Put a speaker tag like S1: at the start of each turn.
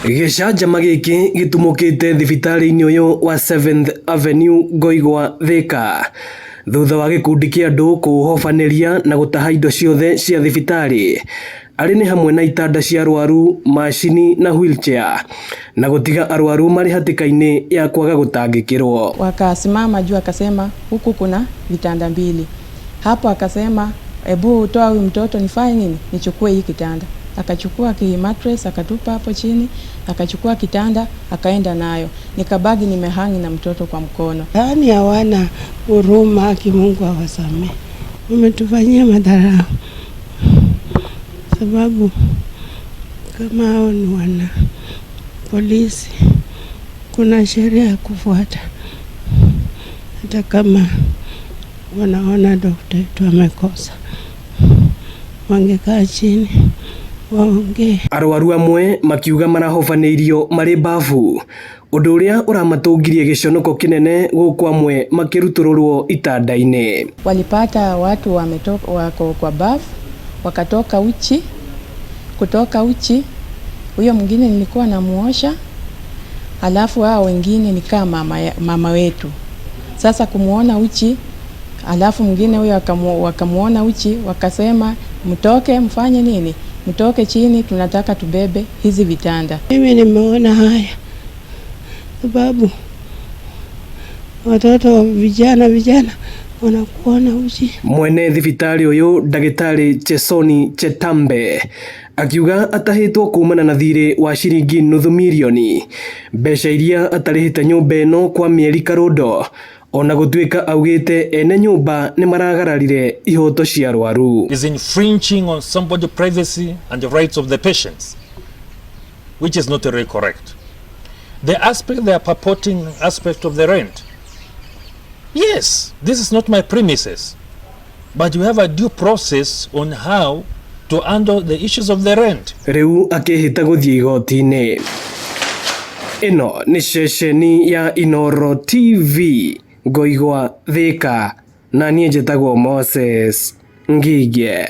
S1: Gĩcanjama gĩkĩ gĩtumũkĩte thibitarĩ-inĩ ũyũ wa Seventh Avenue Ngoigwa Thika thutha wa gĩkundi kĩa andũ kũũhobanĩria na gũtaha indo ciothe cia thibitarĩ arĩ nĩ hamwe na itanda cia arwaru, macini na wheelchair na gũtiga arwaru marĩ hatĩka-inĩ ya kwaga gũtangĩkĩrwo.
S2: Wakasimama juu, akasema huku kuna vitanda mbili hapo, akasema ebu toa huyu mtoto nifanye nini, nichukue hii kitanda. Akachukua ki mattress akatupa hapo chini, akachukua kitanda akaenda nayo, nikabaki nimehang na mtoto kwa mkono.
S3: Yaani hawana huruma, haki Mungu awasamee. Wametufanyia madharau, sababu kama hao ni wana polisi, kuna sheria ya kufuata. Hata kama wanaona dokta wetu amekosa, wangekaa chini waongee.
S1: Arwaru amwe makiuga marahobanĩirio marĩ bafu ũndũ ũrĩa ũramatũngirie gĩconoko kĩnene gũkũ amwe makĩrutũrũrwo itanda-inĩ.
S2: Walipata watu wametoka, wako kwa bafu, wakatoka uchi, kutoka uchi, huyo mwingine nilikuwa namuosha, alafu hao wengine nikaa mama wetu. Sasa kumuona uchi, alafu mwingine huyo wakamuona uchi, wakasema mtoke, mfanye nini, mtoke chini, tunataka tubebe hizi vitanda.
S3: Mimi nimeona haya sababu watoto vijana vijana wanakuona uchi.
S1: Mwene thibitarĩ ũyũ ndagĩtarĩ Chesoni Chetambe akiuga atahĩtwo kumana na thirĩ wa ciringi nuthu mirioni mbeca iria atarĩhĩte nyũmba ĩno kwa mĩeri karũndo ona gũtuĩka augĩte ene nyũmba nĩ maragararire ihoto cia arwaru.
S4: Is infringing on somebody's privacy and the rights of the patients, which is not really correct. The aspect they are purporting aspect of the rent. Yes, this is not my premises, but you have a due process on how to handle the issues of the rent.
S1: Rĩu akĩhĩta gũthiĩ igoti-inĩ. Ĩno nĩ ceceni ya Inooro TV Ngoigwa Thika na niĩ njĩtagwo Moses Ngige.